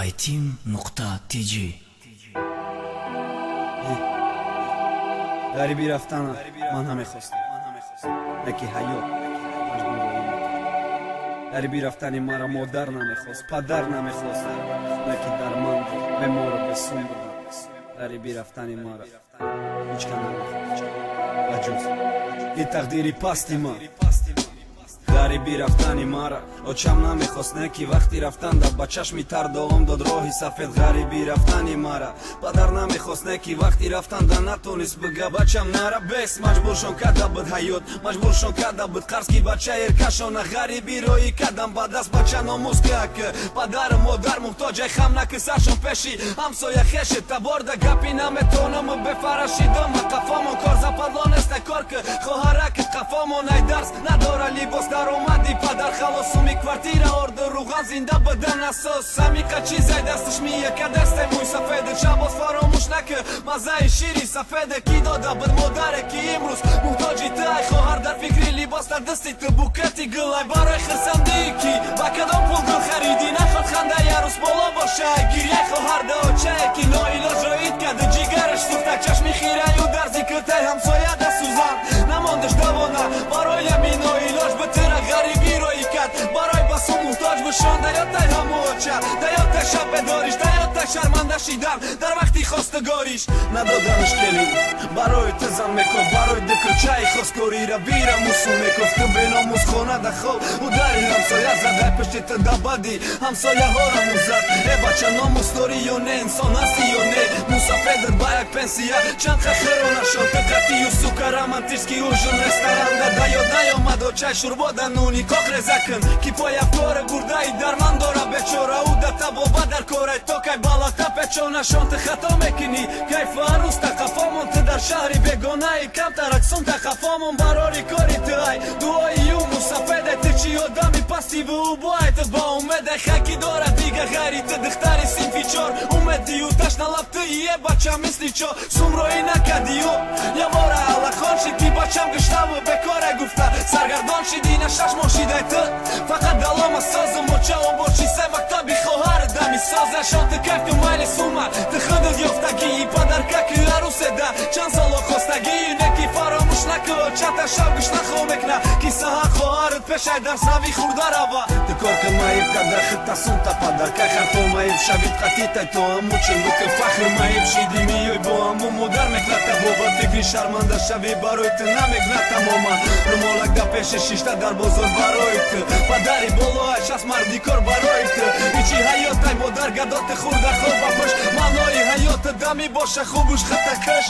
iTeam.tj. Ғарибӣ рафтана ман намехостам, яки ҳаёт маҷбур мекард. Ғарибӣ рафтани мара модар намехост, падар намехост, яки дар ман бемору бесум будам. Ғарибӣ рафтани мара ҳеҷ кас намехост, ба ҷуз ин тақдири пасти ман. Ғарибӣ рафтани мара очам намехост, не ки вақти рафтан да ба чашми тар дуом дод роҳи сафед. Ғарибӣ рафтани мара падар намехост, не ки вақти рафтан да натонист бига бачам нара бес. Маҷбуршон карда буд ҳаёт, маҷбуршон карда буд қарз ки бача эркашона. Ғарибӣ роҳӣ кардам ба даст бача номус как падару модар муҳтоҷай хам наки саршон пеши ҳамсоя хеши таборда гапи наметонам бефарашидам қафомон кор западло неста кор ки хоҳараки қафомон ай дарс надора либос даромади падар халосуми квартира орду руған зинда бадан асос самиқа чизай дасташ мияка дасте мӯй сафеде шабоз фаромӯш наки маззаи шири сафеде ки дода буд модаре ки имрӯз муҳтоҷи ту ай хоҳар дар фикри либос дар дасти ту букети гулай барои хурсандӣ ки ба кадом пул гул харидӣ наход ханда ярӯз боло боша гиряй хоҳар да очае ки ноилоҷ роид кард ҷигараш сӯхта чашми хираю дар зикртай ҳамсоя да сӯзан намондаш давона барои ами ноилоҷ битира ғарибӣ роӣ кард барои басу муҳтоҷ бишон даётай ҳаму оча даётай шаб бедориш даётай шарманда шидан дар вақти хостгориш надоданаш келин барои ту зан мекофт барои дукрчаи хосткорира бира мусу мекофт ту беномус хона да хоб ӯ дари ҳамсоя зад ай пишти ту да бади ҳамсояҳора музад. Э бача номус дорӣ ё не, инсон ҳастӣ ё не, мусафедат ба як пенсия чанд хахиро нашон ту қатию сука романтический ужин ресторанда да ёд наёмад очай шурбо да нуни коқ реза кун ки пояфкори гурдаи дарман дора бечора ӯ да табоба дар корай то кай балата печонашон ту хато мекунӣ кайфу арӯз та қафомон ту дар шаҳри бегонаи камтарак сум та қафомон барори кори ту ай дуои ӯ мусафеде ту чӣ одами пастиву ӯ боай ту ба умеде хаки дорад дига ғайри ту духтари синфи чор умедию ташналаб ту ие бача мисли чо сумроӣ накардиё явора аллахон шид ки бачам гуштаву бекора гуфта саргардон шиди на шаш моҳ шидай ту фақат далома созу моча обочи се мактаби хоҳар дами созашон ту кайф ту майли сума ту худут ёфтагии падарка ки арӯседа чанд соло хостагии неки фаромӯш накӣ очата шаб гӯш нахо мекна ки саҳар хоҳарат пешай дар сави хурда рава. Ту кор ки маиб карда худта сумта падарка харто маиб шавид қатитай то ҳаму чин буки фахр маиб шиди миёй бо ҳаму модар мекната боба фикри шарманда шавӣ барои ту намегна тамоман румолак да пеши шишта дар бозор барои ту падари болоай шаст марди кор барои ту ичи ҳаётай модар гадоти хурда хоб ба пушт маънои ҳаёти дами боша хубуш хатакаш.